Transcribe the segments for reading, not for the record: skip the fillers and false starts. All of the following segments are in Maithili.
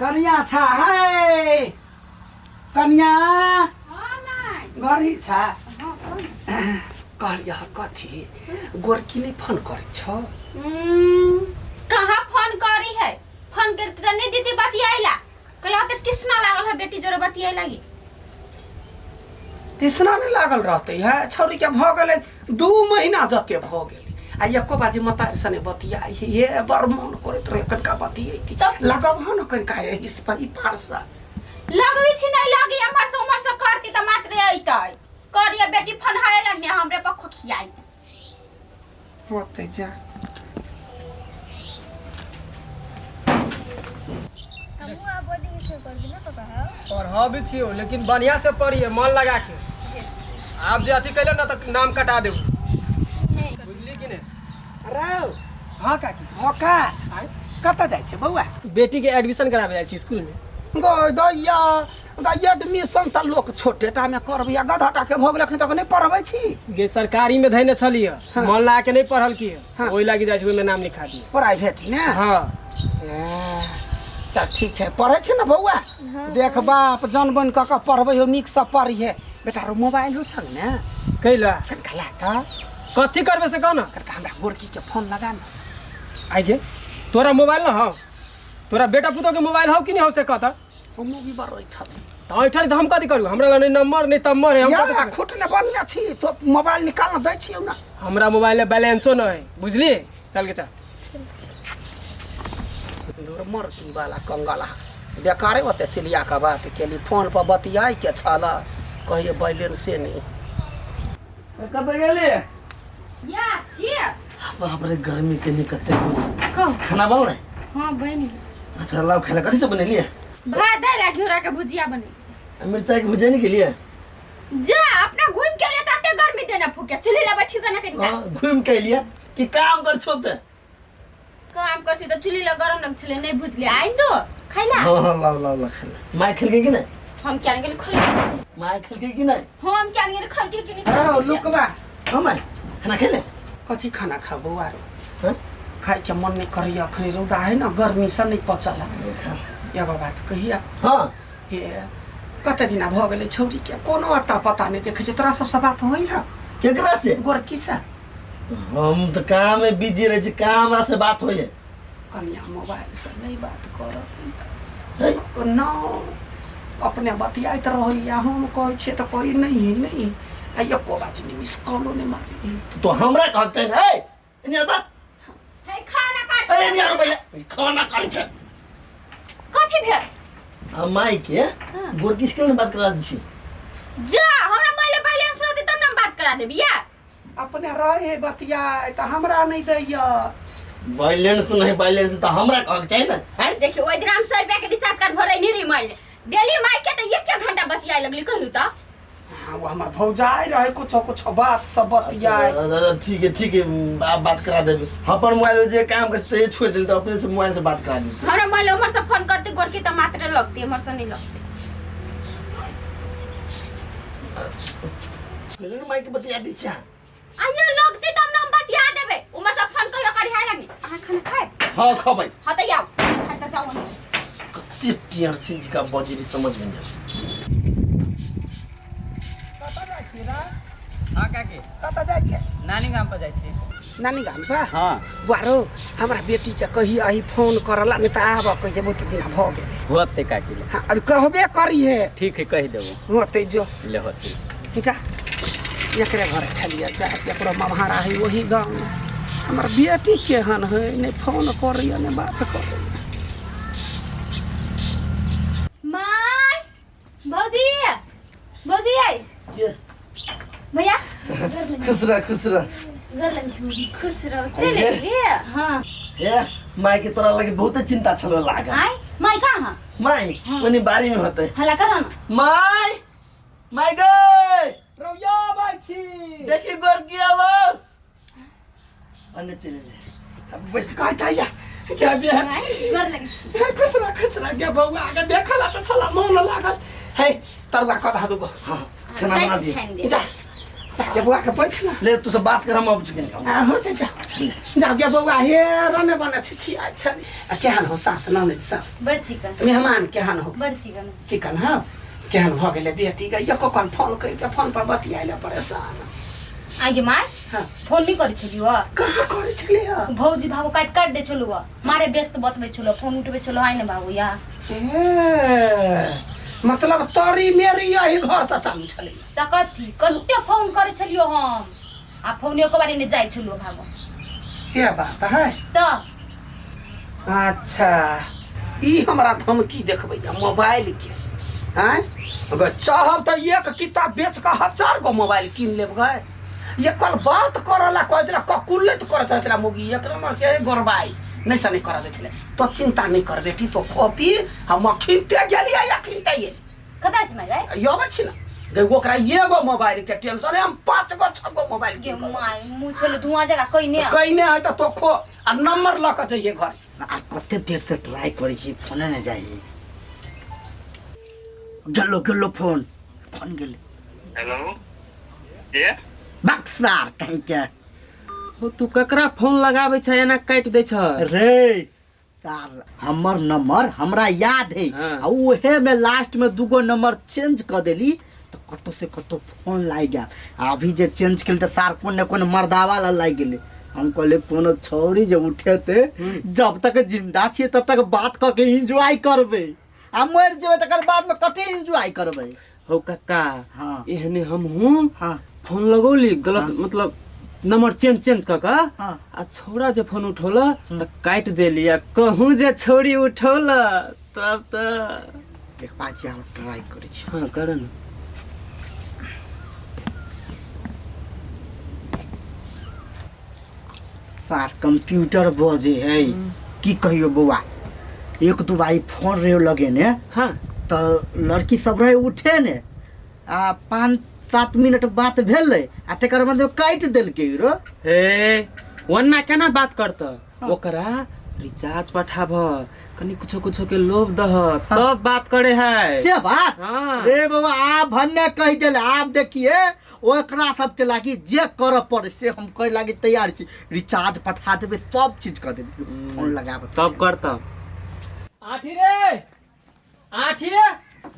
कनिया छा है कनिया घर ही छा कहलियै कथी गोरकी नहि फोन करै छौ कहाँ फोन करी है फोन करते त नहीं दीदी बतियाइला कहला त टिसना लागल है बेटी जोरे बतियाइ लागी तिसना नहि लागल रहतै है छौरी के भऽ गेलै 2 महीना जते भऽ गेलै आ एको बाजी मतार सने बतियाइ हे बड़ मन करैत रहे कनिका बतियैती लगब हँ ने कनिका एहि ई पारसँ लगबी छी नहीं लगी एम्हर से उम्हर से करती त मात्र अइतै करिए बेटी फनहाए लगने हमरे पर खोखियाई होतै जा हमहूँ आब बोर्डिंग स्कूल पढ़बी ना पापा हौ पढ़बी छियौ लेकिन बढ़िया से पढ़िए मन लगा के आप जे अथी कैले ना तऽ नाम कटा देबू बुझली कि नहीं रौ हाँ काकी भोका कतऽ जाइ छै बौआ बेटी के एडमिशन कराबे जाइ छी स्कूल में गै दैया गै एडमिशन तऽ लोक छोटे टा मे करबैया गधा टा के भऽ गेल एखन तक नहि पढ़बै छी गे सरकारी में धैने छलियै मन लगा के नहीं पढ़ल की ओहि लागी जाइ छी ओहिमे नाम लिखा दिए प्राइवेट ने हाँ चल ठीक है पढ़ै छै ने बौआ देख बाप जन बन कऽ कऽ पढ़बै हो नीकसँ पढ़िहे बेटा रो मोबाइल हो संग ने कैला कनिका ला तऽ कथी करबे से कह ना कनिका हमरा गोरकी के फोन लगा ने आइ गे तोरा मोबाइल ना हौ तोरा बेटा पुतोह के मोबाइल हौ कि नहीं हौ से कह तऽ ओ मूवी बड़ ओइठल तऽ ऐठन तऽ हम कथी करू हमरा लग नहि नंबर नहि तम्बर है हम या कथी से- खुट ने बनने छी तो मोबाइल निकाल ने दै छियौ ने हमरा मोबाइल में बैलेंसो न है बुझली चल के चल मरकी वाला कंगला बेकारे ओते सिलिया के बात केली फोन पर बतियाइ के छल कहिए बैलेंसे नहीं कतऽ गेली या छियै बाप रे गर्मी के कते कहू खाना बनलै हाँ बनि गेल अच्छा लाउ खाय ला कथी सब बनेलियै भात दालि आ घिउरा के भुजिया बने मिरचाई के भुजिया नहीं केलियै जा अपना घूम के ले ताते गर्मी देना फूके चुल्ही ला बैठी के ना कनिका हाँ, घूम के एलियै कि काम कर छो ते काम कर छी त चुल्ही ला गरम लग छले नहीं भुजले आइन दो खाइला हाँ हाँ लाओ लाओ लाओ खाय ला माय खेलकै कि नहीं हम क्या गेल खल माय खेलकै कि नहीं हम क्या गेल खल के कि नहीं अरे लुकबा हाँ माय खाना खेले कथी खाना खा बौआ रो हाँ? खाय के मन नहीं करैया अखनी रौदा है ना गर्मी से नहीं पचल एगो बात कहिया हाँ हे कते दिना भऽ गेलै छौरी के कोनो अता पता नहीं देखै छै तोरा सबसँ बात होइया केकरा से गोरकी से हम तऽ काम में बिजी रहै छी कहाँ हमरा से बात होइए कनिया मोबाइल से नहीं बात करत है? न अपने बतियाइत रहैया हम कहै छियै तऽ कहै नहीं नहीं आ एको बात नहीं मिस कॉलो नहीं मारी तो हमरा कहक छै ने है एने आता हे खाना काट अरे एने आरो पहिले खाना काटै छै कथी भेल आ माई के गोरकी से बात करा दै छी जा हमरा मोबाइल बैलेंस रहतै तब ना हम बात करा देबी या अपने रहे बतियाए तऽ हमरा नहि दैया बैलेंस नहीं बैलेंस तऽ हमरा कहक छै ने हैं देखियो ओहि दिन हम 100 रुपया के रिचार्ज कार्ड भरै नहीं रही मोबाइल डेली माइक के तऽ एक एक घंटा बतियाए लगली कहू तऽ हाँ, वो हमर भौजाई रहे कुछो कुछो बात सब बतियाए अच्छा, ठीक है ठीक है आप बात करा देबे अपन मोबाइल में जे काम कर ते छोड़ देल तो अपने से मोबाइल से बात करा दी हमरा मोबाइल उम्हर से फोन करती गोरकी तऽ मात्र लगती हमर से नहीं लगती पहले ना माइक के बतिया दी छा आइयो लगती तब ना हम बतिया देबे उम्हर से फोन कहियो करी हाय लगी अहाँ खाना खाए हां खबै हाँ तऽ आउ खाए तऽ जाउ ओने। कते टियर सिंह का बजरी समझ में नहीं हाँ काकी कतऽ जाइ छै नानी गाम पर जाइ छी नानी गाम पर हाँ बुआरो हमरा बेटी के कही अही फोन करला नहीं तऽ आबऽ कहि जे बहुत दिना भऽ गेल होते काकी ले हाँ अभी कहबे करी है ठीक है कहि देबो होते जो ले होते जा एकरे घर छलियै जा एकरो ममहारा है वही गाँव में हमर बेटी केहन है नहि फोन करैया नहि बात करैया माय भौजी भौजी आई के भैया खुश रह खुश रह घर लग छी खुश रहो चले गेलियै हाँ ए माई के तोरा लगे बहुत चिंता छलो लागल आई माय कहाँ माई ओनी बारी में होते हल्ला कर ना माई माई गए रौया बाई छी देखी गोरकी आलो अन्य चले जाए अब बस कहता या क्या बेटी घर लग खुश रह खुश रह गे बौआ आगे देखला तऽ छला मन लागल हे तरुआ कऽ दहा दूगो हाँ खाना बना दिए छानि दे जा के बौआ के बैठ ना। ले तू सब बात कर, हम अब चिकन आ होते जा जाओ गे बौआ, हे रने बने छी छी। अच्छा, आ केहन हो सास ननद सब? बड़ चिकन। मेहमान केहन हो? बड़ चिकन। चिकन हो। केहन भऽ गेलै बेटी गे? एको कन फोन करिते, फोन पर बतियाइ लए परेशान। आगे माय। हाँ। फोन नहीं करै छलियो? कहाँ करै छलै हँ? भौजी भागो काट काट दे छलु, मारे व्यस्त बतबै छलो, फोन उठबै छलो। आइ ने भागो या। ए, मतलब तरी मेरी यही घर से चालू छलै। त कथी कते फोन करै छलियो हम, आ फोन एको बारी ने जाइ छलु भागो। से बात है। त अच्छा, ई हमरा धमकी देखबैया मोबाइल के? आँय, अगर चाहब तऽ एक किताब बेच कऽ 1000 गो मोबाइल कीन लेब गए। एकर बात करऽ ला कहै छलै, ककुल्लैत करैत रहै छलै मुगी, एक नंबर के गोरबाई नहि से नहि करऽ दै छलै। तो चिंता नहि कर बेटी, तो खो पी, हम अखिनते गेलियै, अखिनते ये। कतऽ छै माय गए? अबै छी ने गे, ओकरा एगो मोबाइल के टेंशन है, हम 5 गो 6 गो मोबाइल गे कीन कऽ my, मुँह छलो धुआं जगह कइने कइने है। तऽ तो खो आ नंबर लऽ कऽ जइए घर। आ कते देर से ट्राई करै छी, फोने नहि जाइ। गेलो गेलो, फोन फोन गेलै। हेलो, के? बक्सार कहीं के। हो, तू ककरा फोन लगाबै छ, एना काटि दै छ? रे सार, हमर नंबर हमरा याद है। हाँ। आ उहे में लास्ट में दूगो नंबर चेंज कर देली तो कतो से कतो फोन लागि गेल। आ अभी जे चेंज केली तऽ सार कोन ने कोन मर्दावा ला लागि गेलै। हम कहले कोनो छौरी जे उठेते, जब तक जिंदा छियै तब तक बात कऽ के एंजॉय करबै, आ मरि जेबै तकर बाद में कते एंजॉय करबै? हो कक्का। हाँ। एहने हमहूँ हाँ फोन लगौली गलत, मतलब नंबर चेंज चेंज कऽ कऽ। हाँ। आ छौड़ा जे फोन उठौला तऽ काटि देली, आ कहूँ जे छौड़ी उठौला तब तऽ एक बात हम ट्राई करै छी। हाँ, कर न। सार कंप्यूटर बजे है। की कहियो बौआ, एक दू बारी फोन रहे लगेने। हाँ तऽ लड़की सब रहे उठे ने, आ 5-7 मिनट बात भेलै आ तकर बाद काटि देलकै रो। हे, ओन्ना केना बात करत? ओकरा रिचार्ज पठाब, कनि कुछो कुछो के लोभ दह, तब बात करे है। से बात? हाँ। रे बाबा, आप भन्ने कहि देले। आप देखिए, ओकरा सबके लागी जे करऽ पड़े से हम करे लागी तैयार छी। रिचार्ज पठा देबै, सब चीज कऽ देबै, फोन लगाबऽ। तब करत। आठी रे, आठी।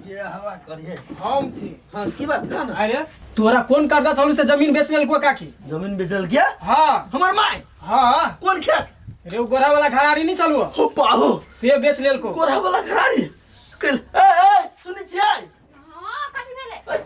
ये हवा करिए। हम छी। हाँ, की बात कह ना। अरे, तोरा कोन कर्जा चलू से जमीन बेच लेलको काकी? जमीन बेचल क्या? हाँ। हमर माय? हाँ। कोन खेत? रे, उ गोरा वाला घरारी नहीं चलू? हो बाहो। से बेच लेलको। गोरा वाला घरारी कल। ए ए, सुनी छियै? हाँ, कथी भेलै?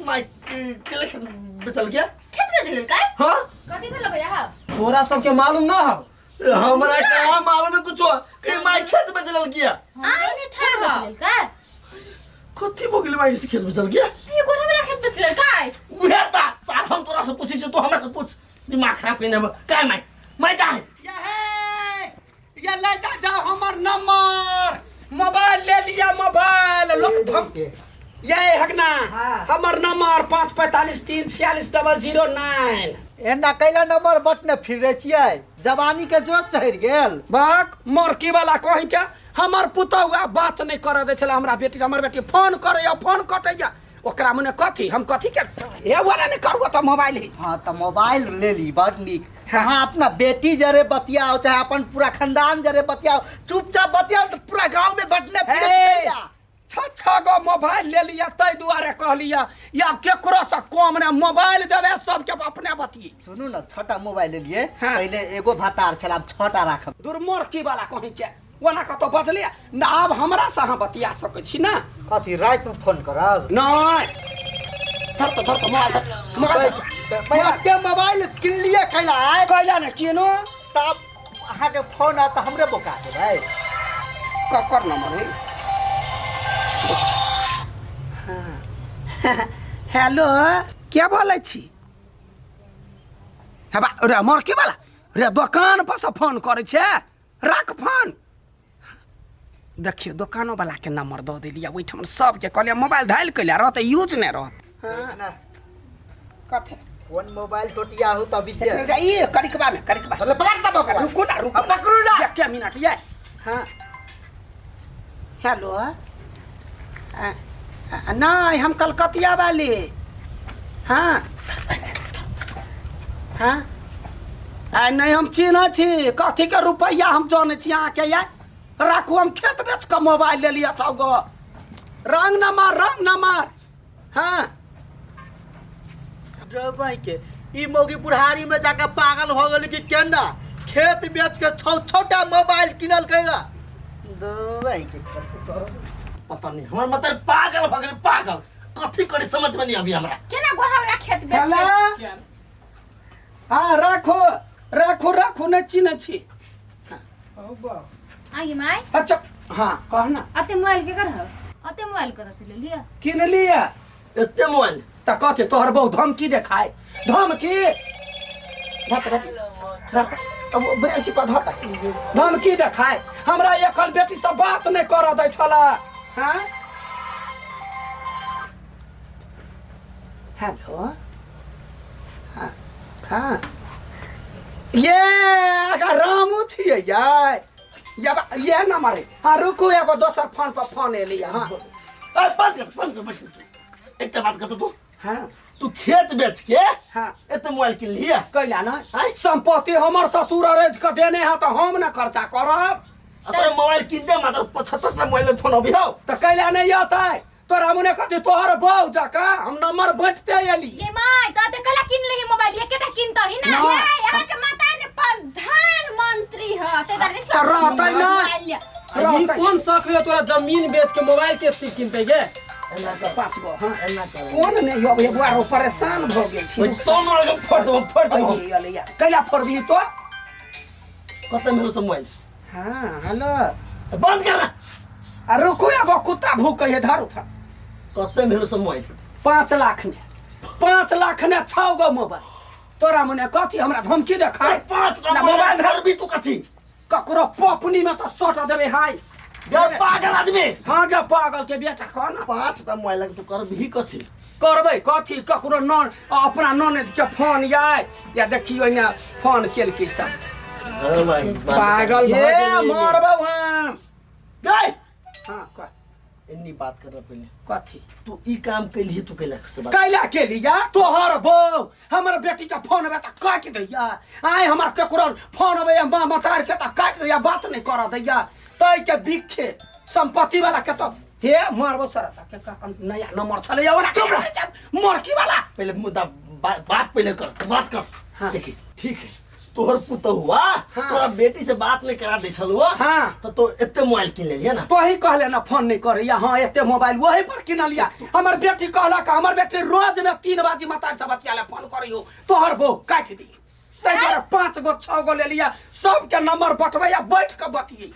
माय केले खेत बेचल क्या? खेत बेच लेलकै? हाँ। कथी भेलो भैया? तोरा सबके मालूम ना हो? हमरा कहाँ मालूम है कुछो कि माय खेत बेचल किया। आइ नहीं था। का कथी भऽ गेलै माय से खेत बेचल किया? ये गोरा वाला खेत बेच लेलकै। उहे ता साल हम तोरा से पूछै छी, तू हमरा से पूछ, दिमाग खराब कइने बा। काय माय, माय का है? ये हे, ये ले जा जाओ हमर नंबर, मोबाइल ले लिया मोबाइल लोक धम ये हगना। हमर नंबर 5 45 3 46 009। एना कैला नंबर बटने फिरे छियै? जवानी के जोश चढ़ि गेल? बाक मरकी वाला कहीं के, हमर पुतहुआ बात नहीं करऽ दै छलै हमरा बेटी से। हमर बेटी फोन करैया, फोन कटैया, ओकरा मने कथी हम कथी के हे वाला नहीं करू तऽ मोबाइल ही। हाँ, तऽ मोबाइल ले ली, बड़ नीक। हाँ, अपना बेटी जरे बतियाओ, चाहे अपन पूरा खानदान जरे बतियाओ, चुपचाप बतियाओ तऽ पूरा गांव में बटने फिरे ए, छियै। 6 6 गो मोबाइल ले लिया, ताहि दुआरे कहलिया या केकरो से कम ने मोबाइल देबै सबके, अपने बतिये। सुनू ने, छटा मोबाइल लेलिए। हाँ। पहिले एगो भातार छल, आब छटा राखब। दुर्मोरकी वाला कहीं के, ओना कतौ बजलिया न? आब हमरा से अहाँ बतिया सकै छी ना? कथी, राति में फोन करब? नहीं, धर तो, धर तो मोबाइल, धर मोबाइल धर। भैया के मोबाइल किनलिए कैला आय? कैला ने किनो। तब अहाँके फोन आयत तऽ हमरे बोका देबै? ककर नंबर है? हाँ। हेलो, के बोलै छी? हेबा रे मरकी वाला रे, दोकान पर से फोन करै छै, राख फोन। देखियौ, दोकानो वाला के नंबर दऽ देलियै ओहिठाम सबके। कहलियै मोबाइल धाइल कैला रहत, यूज नहि रहत। ना। कथे? कोन मोबाइल टोटिया हो तभी से। ई करिकबा में, करिकबा। चल, पकड़ तब ओकरा। रुकू ना, रुकू। अब पकड़ू ना। एक मिनट ये। हाँ, हेलो। आ, आ, नहीं, हम कलकतिया वाली। हाँ। हाँ आ नहि हम चिन्है छी कथीके रुपैआ हम जनै छी अहाँके यार राखू हम खेत बेच कऽ मोबाइल लेलियै सौ गो रंग न मार रंग न मार हाँ डरबै के ई मौगी बुढ़ारी में जाके पागल हो गेल कि केना खेत बेच के छौ छौटा मोबाइल किनल कैला दबाई के पता नहीं हमर मतलब पागल भ गेल पागल कथी करी समझ में नहीं अभी हमरा केना गोरा वाला खेत बेच हेलो हाँ राखू राखू राखू नहि चिन्है छी आगे माय अच्छा हाँ कह ना अते मोबाइल के कर हो अते मोबाइल कतऽ से ले लिया किन लिया एते मोबाइल तऽ कथी तोहर बहु धमकी देखाय धमकी धत धत धत अब ब्रेंच पर धत धमकी देखाय हमरा एखन बेटी से बात नहि करऽ दै छला हाँ हेलो हाँ हाँ ये अगर रामू छियै यार ये ये नंबर है हाँ रुकू एगो दोसर फोन पर फोन एली हाँ अरे बंद कर बंद कर बंद कर एकटा बात कर तू हाँ तू खेत बेच के हाँ। एते मोबाइल किन लिया कैला ना आँय? संपत्ति हमर ससुर अरेज के देने है तो हम ना खर्चा करब आ तोरा मोबाइल किन दे मात्र 75 टा मोबाइल में फोन अभी हो तो कैला नहीं आता तोरा मुने कथी तोहर बहू जकाँ हम नंबर बँटते एली ये माय त अते कला किन लेही मोबाइल एकेटा किनतही ना ना। ये यहाँ के माता ने प्रधानमंत्री ह ते दर तऽ रहतै ना। ई कोन शौक है तोरा जमीन बेच के मोबाइल के एते किनते गे एना कर पाँच गो हाँ एना कर कोन नहीं अब एगो आरो परेशान भऽ गेल छी सौ मोबाइल के फोड़ देबो फोड़ देबो अइली, अइली, यार। कैला फोड़बही तो कते में सब मोबाइल हाँ हेलो बंद कर ना आ रुकू एगो कुत्ता भूकै है धरू फा कते में सब मोबाइल 5 लाख ने 5 लाख ने छओ गो मोबाइल तोरा मने कथी हमरा धमकी देखाय 5 लाख ना, मोबाइल धर धरबी तू कथी ककरो पपनी में तो सट देबे हाय गे पागल आदमी हाँ गे पागल के बेटा कह ना 5 टा मोबाइल के तू करबी कथी करबै कथी ककरो नन अपना ननद के फोन आय या देखियो ने फोन केलकै सब पागल भऽ ए गेली। मरबौ हम गए हाँ कह इन्नी बात कर पहले कथी तू ई काम कैलिए तू कैला से बात कैला के लिया तोहर बौ हमर बेटी के फोन अबे तऽ काटि दैया आय हमर केकरो फोन अबे माँ मतार के तऽ काटि दैया बात नहि करऽ दैया तै के बिखे संपत्ति वाला के तो हे मारबो सर के का नया नंबर छलै ओरा मरकी वाला पहले मुद्दा बात पहले कर बात कर हाँ। देखी ठीक है तोहर पुतहुआ हाँ। तोरा बेटी से बात नहीं करा दे छलुआ हाँ। तो तो एते मोबाइल किन लेलिए ना तोही कहले ना फोन नहीं करैया हाँ एते मोबाइल वही पर किनलिया हमर बेटी कहलक हमर बेटी रोज में 3 बाजी मतार से बतियाले फोन करियो तोहर बहू काटि दी तै दुआरे 5 गो 6 गो ले लिया सबके नंबर बटबैया बैठ के बतियै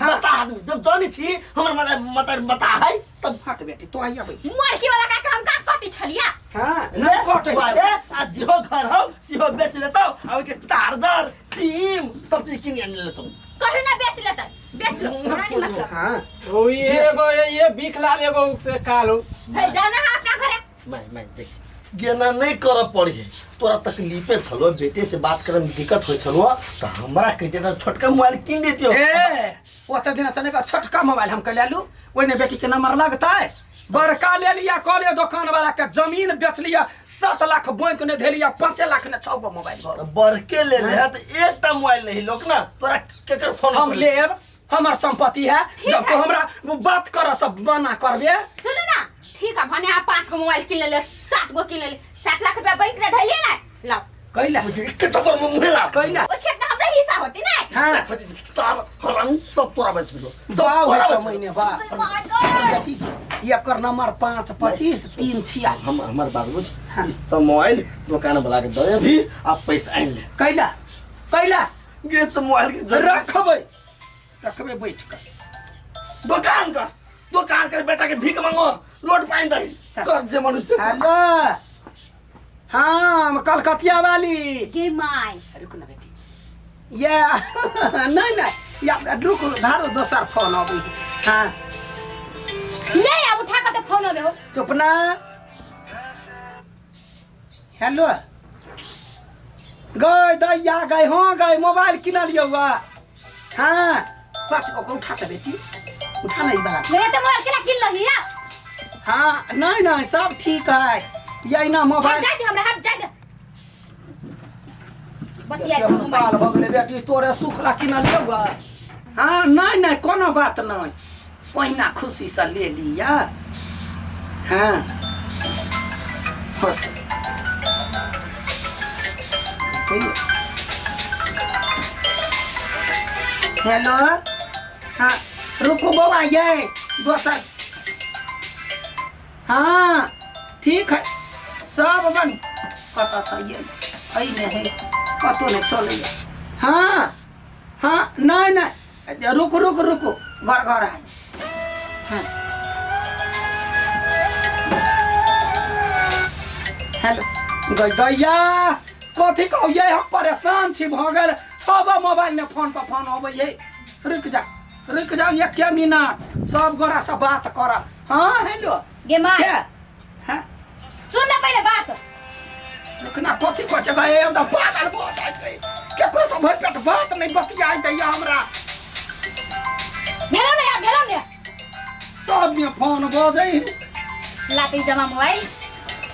बता आदमी जब जानी छी हमर माता माता बता है तब हट बेटी तो आई अबै मरकी वाला का हम का कटी छलिया हाँ ले नहीं कटै छै। ले, आ जिहो घर हो सिहो बेच लेतो आ ओइके चार्जर सिम सब चीज किन आनि लेतो कहीं ना बेच लेतै बेच लो हमरा नहीं मतलब हाँ ओ ये एगो ये बीख लाल एगो से कालो है जाना है अपना घरे मैं देख गेना नहीं कर पड़ी है तोरा तकलीफे छलो बेटे से बात करे में दिक्कत होइ छलो तो हमरा कहते तो छोटका मोबाइल किन देतियो ए ओते दिन से का छोटका मोबाइल हम के लेलू ओइने बेटी के नंबर लगतै बड़का ले लिया कहलिए दोकान वाला के जमीन बेच लिया 7 लाख बैंक ने धेलिया 5 लाख ने 6 गो मोबाइल भऽ गेल। बड़के ले ले तो एकटा मोबाइल नहीं लोक ना तोरा केकर फोन हम लेब हमर संपत्ति है ठीक जब तो है। हमरा वो बात कर सब मना करबे सुनो ना ठीक है भने आप 5 गो मोबाइल किन ले 7 गो किन ले 7 लाख रुपया बैंक में धइले ना लाओ कैला के टपर में मुहे ला कैला ओइ खेत में हमरा हिस्सा होती ना हाँ सार हरामी सब तोरा बस मिलो सब वाह तोरा हे बस महीने वाह my God बेटी एकर नंबर 5 25 3 46 हम हमार बात बुझ इस सब मोबाइल दुकान वाला के दे अभी आप पैसा आइन ले कैला कैला ये तो मोबाइल के जरूरत रखबै रखबै बैठ कर दुकान कर दुकान कर बेटा के भीख मांगो रोड पाइन दही कर जे मनुष्य हेलो हाँ हम कलकतिया वाली गे माय रुक ना बेटी या नहीं नहीं या रुक धारो दोसर फोन अबै है। हाँ ले आब उठा के तो फोन अबे हो चुप ना हेलो गए दैया गए हाँ गए मोबाइल किन लियौ वा हाँ 5 गो के उठा के बेटी उठा नहीं बड़ा ले तो मोबाइल केला किन लही आ हाँ नहीं नहीं सब ठीक है यही ना हट मोबाइल जाय दे हमरा, हट जाय दे। बतिया के बाल भऽ गेलै बेटी तोरे सुख ला किनलियौ हाँ नहि नहि कोनो बात नहि ओहिना खुशीसँ ले लिअ हाँ हेलो हाँ रुकू बौआ ये दोसर हाँ ठीक है सब बन कतऽसँ ये है नहि है कतहु नहि चलैए हाँ हाँ नहीं नहीं रुको रुको रुको घर घर है हाँ हेलो गई दैया कथी कहू ये हम परेशान छी भऽ गेल छबो मोबाइल ने फोन पर फोन अबै है रुक जा रुक जाओ एक मिनट सब गोरा से बात करब हाँ हेलो गे माय के हाँ सुन ना पहिले बात रुकना कथी कहै छै गए हम तऽ पागल भऽ जाइ छै केकरो से भरि पेट बात नहि बतियाइ दैया हमरा भेलो ने यार भेलो ने सब में फोन बजै है लाते जमा मोबाइल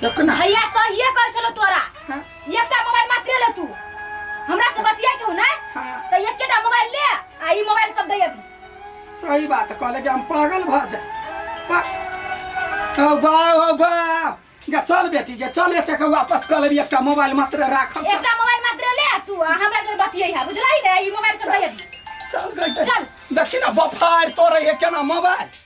रुकना भैया सहिए कहै छलो तोरा हाँ। एकटा मोबाइल मात्र ले तू हमरा से बतिया के हो ना हाँ। त एकेटा मोबाइल ले आ ई मोबाइल सब दे अभी सही बात कहले कि हम पागल भऽ जाए ओ बा ओ बा गे चल बेटी गे चल एते के वापस कऽ लेबी एकटा मोबाइल मात्र राखब चल एकटा मोबाइल मात्र ले तू आ हमरा जरे बतियै है बुझलही ने ई मोबाइल सब दे अभी चल गई चल। देखी ना बफार तोरे है केना मोबाइल।